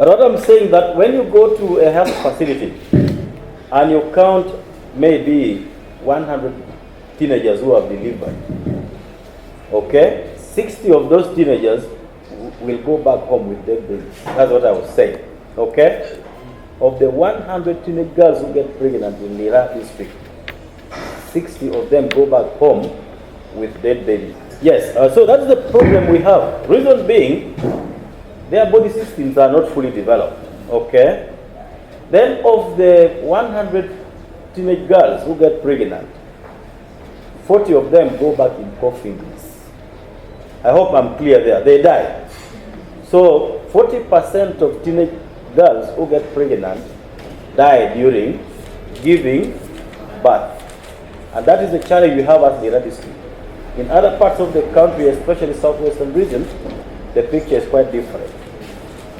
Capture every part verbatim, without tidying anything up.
But what I'm saying that when you go to a health facility and you count maybe one hundred teenagers who have delivered, okay, sixty of those teenagers w- will go back home with dead babies. That's what I was saying. Okay? Of the one hundred teenage girls who get pregnant in Lira district, sixty of them go back home with dead babies. Yes, uh, so that's the problem we have. Reason being, their body systems are not fully developed. Okay? Then, of the one hundred teenage girls who get pregnant, forty of them go back in coffins. I hope I'm clear there. They die. So, forty percent of teenage girls who get pregnant die during giving birth. And that is the challenge we have as Lira district. In other parts of the country, especially southwestern region, the picture is quite different.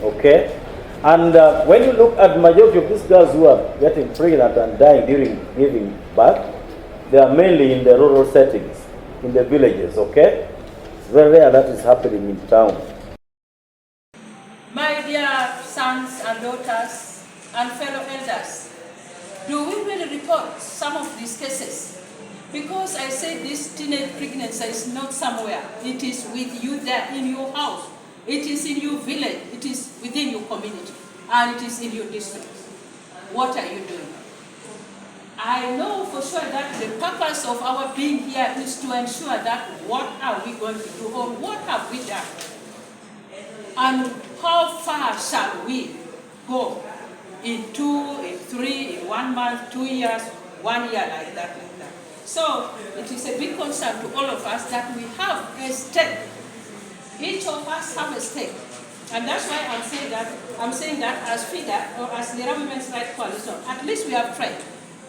Okay? And uh, when you look at majority of these girls who are getting pregnant and dying during giving birth, they are mainly in the rural settings, in the villages, okay? It's very rare that is happening in town. My dear sons and daughters and fellow elders, do we really report some of these cases? Because I say this teenage pregnancy is not somewhere. It is with you there in your house. It is in your village. It is within your community. And it is in your district. What are you doing? I know for sure that the purpose of our being here is to ensure that what are we going to do or what have we done? And how far shall we go in two, in three, in one month, two years, one year, like that, like that. So it is a big concern to all of us that we have a stake. Each of us have a stake. And that's why I'm saying that, I'm saying that as FIDA or as the Women's Rights Coalition, at least we have tried.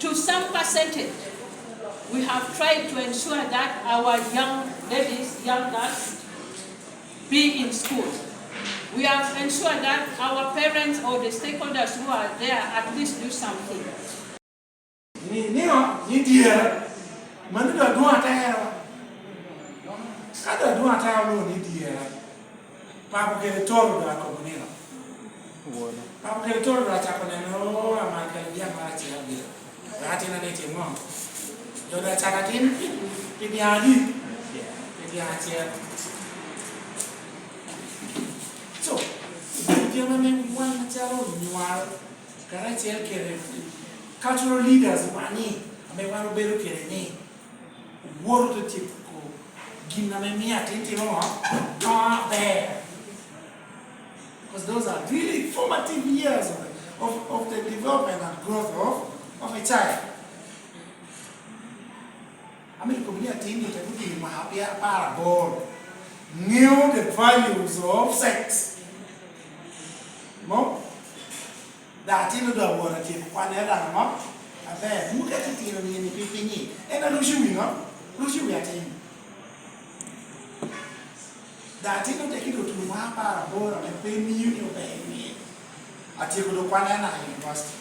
To some percentage, we have tried to ensure that our young ladies, young girls, be in school. We have ensured that our parents or the stakeholders who are there at least do something. Ni, ni, ni dyere, mano dong adwoŋ atero. Ka dong adwoŋ atero, onwoŋo ni dyere. Papo kede toro dong akobo nino. Papo kede toro dong acako neno amal kede dyang moro acel gira. Dok atino ni, "Tim ŋo?" Jo dong acako atim pi, pi dyang adi? Pi dyang acel. So, obedo gin ame wan macalo onywal, karacel kede cultural leaders wani, ame wan obedo kede ni, woto te tyeko gin ame mio atin timo ŋo? Dongo aber. Because those are really formative years of, of, of the development and growth of, of a child. Amito kobo ni atin ni te gutino mwaka apar aboro. Ŋeo the values of sex. Mo? Dok atin odok awot atyeko kwanne daŋ mo? Aber. Muka titino ni eni pi pinyi. En a ruco wi ŋo? Ruco wi atin. Dok atin ote kede otuno mwaka apar aboro ame pe mio ni ober ni atyeko dok kwanne anaka i university.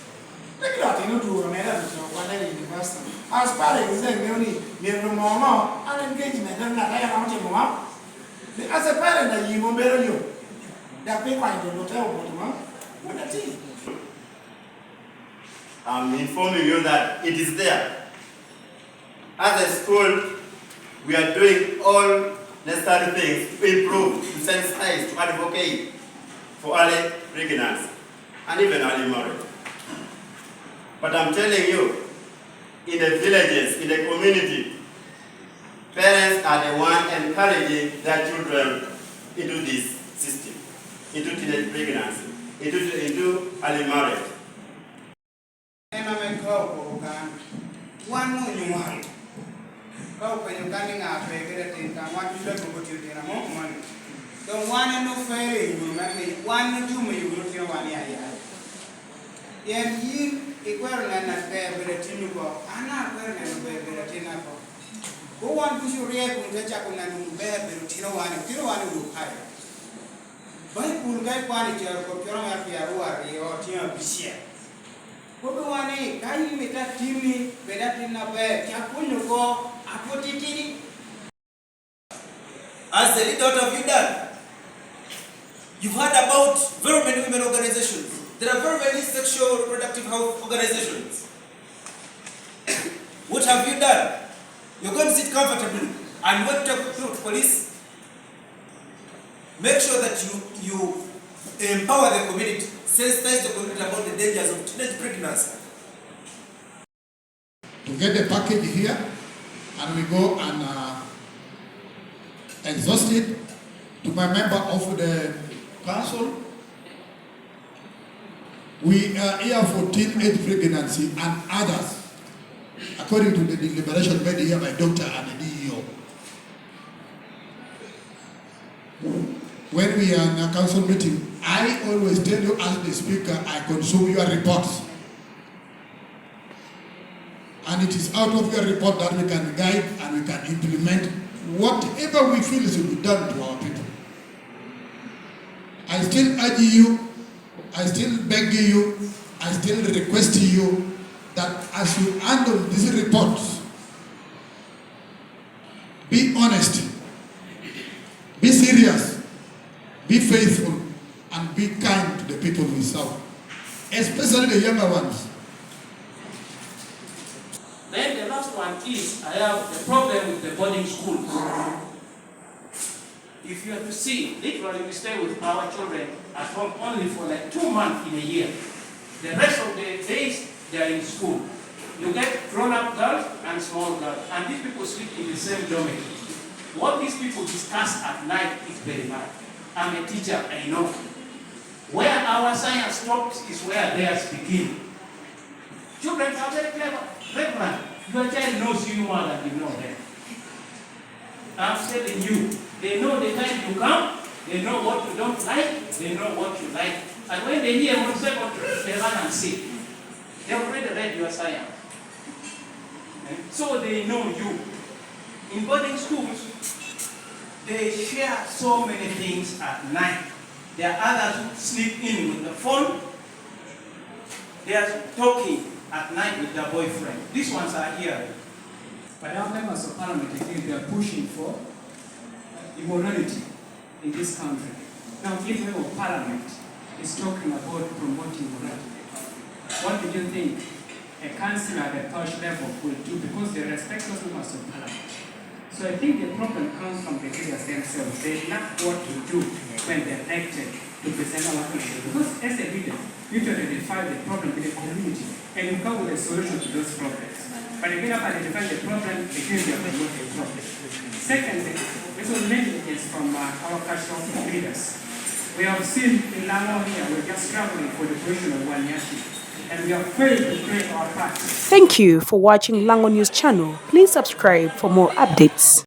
Peki dok atin oduro mere dok otyeko kwanne i university. As parents, en ŋeo ni myero doŋ ŋo ŋo an engagement dok ŋat a en otimo ŋo? Ni as a parent, ayi mom bedo yo. Dok pe kwanyo doŋ ote oboto ŋo? Wun atin. I'm informing you that it is there. As a school, we are doing all necessary things to improve, to sensitize, to advocate for early pregnancy and even early marriage. But I'm telling you, in the villages, in the community, parents are the one encouraging their children into this system, into teenage pregnancy, into, into early marriage. En ame ka okobo kan, wan onywal. Ka openyo kan ni ŋa pe kede atin kan, wan ducu agogo tye otino amo moni. Doŋ wan en ofere i wuro me piny, wan ojumo i wuro otino wan i ayal. Pien yin ikwero neno aber bedo atin oko, an akwero neno aber bedo atin oko. Ko wan ducu oryek kun te cako neno wunu ber bedo otino wan, otino wan i wuro kae. Baibul ka ikwano i Carokop cura me pyeraryo aryo, tyen abicel, kobbiwa ni, "Ka in imito atinni bed atin aber, cak pwonyo oko atwotitidi." As a leader of Yuda, You've heard about very many women organizations. There are very many sexual reproductive health organizations. What have you done? You're going to sit comfortably and when you talk to police, make sure that you, you empower the community, sensitize the community about the dangers of teenage pregnancy. To get the package here and we go and uh, exhaust it. To my member of the council, we are here for teenage pregnancy and others, according to the deliberation made here by doctor and the D E O. When we are in a council meeting, I always tell you as the speaker, I consume your reports. And it is out of your report that we can guide and we can implement whatever we feel should be done to our people. I still urge you, I still beg you, I still request you that as you handle these reports, be honest, be serious, be faithful, and be kind to the people we serve, especially the younger ones. Then the last one is I have a problem with the boarding schools. If you are to see, literally we stay with our children at home only for like two months in a year. The rest of the days they are in school. You get grown-up girls and small girls, and these people sleep in the same dormitory. What these people discuss at night is very bad. I'm a teacher, I know. Where our science stops is where theirs begin. Children are very clever. Reverend, your child knows you more than you know them. I'm telling you, they know the time you come, they know what you don't like, they know what you like. And when they hear one second, they run and sit. They already read your science. Eh? So they know you. In boarding schools, they share so many things at night. There are others who sleep in with the phone. They are talking at night with their boyfriend. These ones are here. But our members of parliament again, they are pushing for immorality in this country. Now, if member of parliament is talking about promoting morality in the country, what do you think a councillor at the parish level will do? Because they respect those members of parliament. So I think the problem comes from the leaders themselves. They lack what to do when they're elected to present our country. Because as a leader, you need to identify the problem in the community and you come with a solution to those problems. But again, after identifying the problem, again, they are promoting the problem. Secondly, this was mainly is from uh, our cultural leaders. We have seen in Lango here, we're just struggling for the position of Waniashi, and we have failed to play our part. Thank you for watching Lango News Channel. Please subscribe for more updates.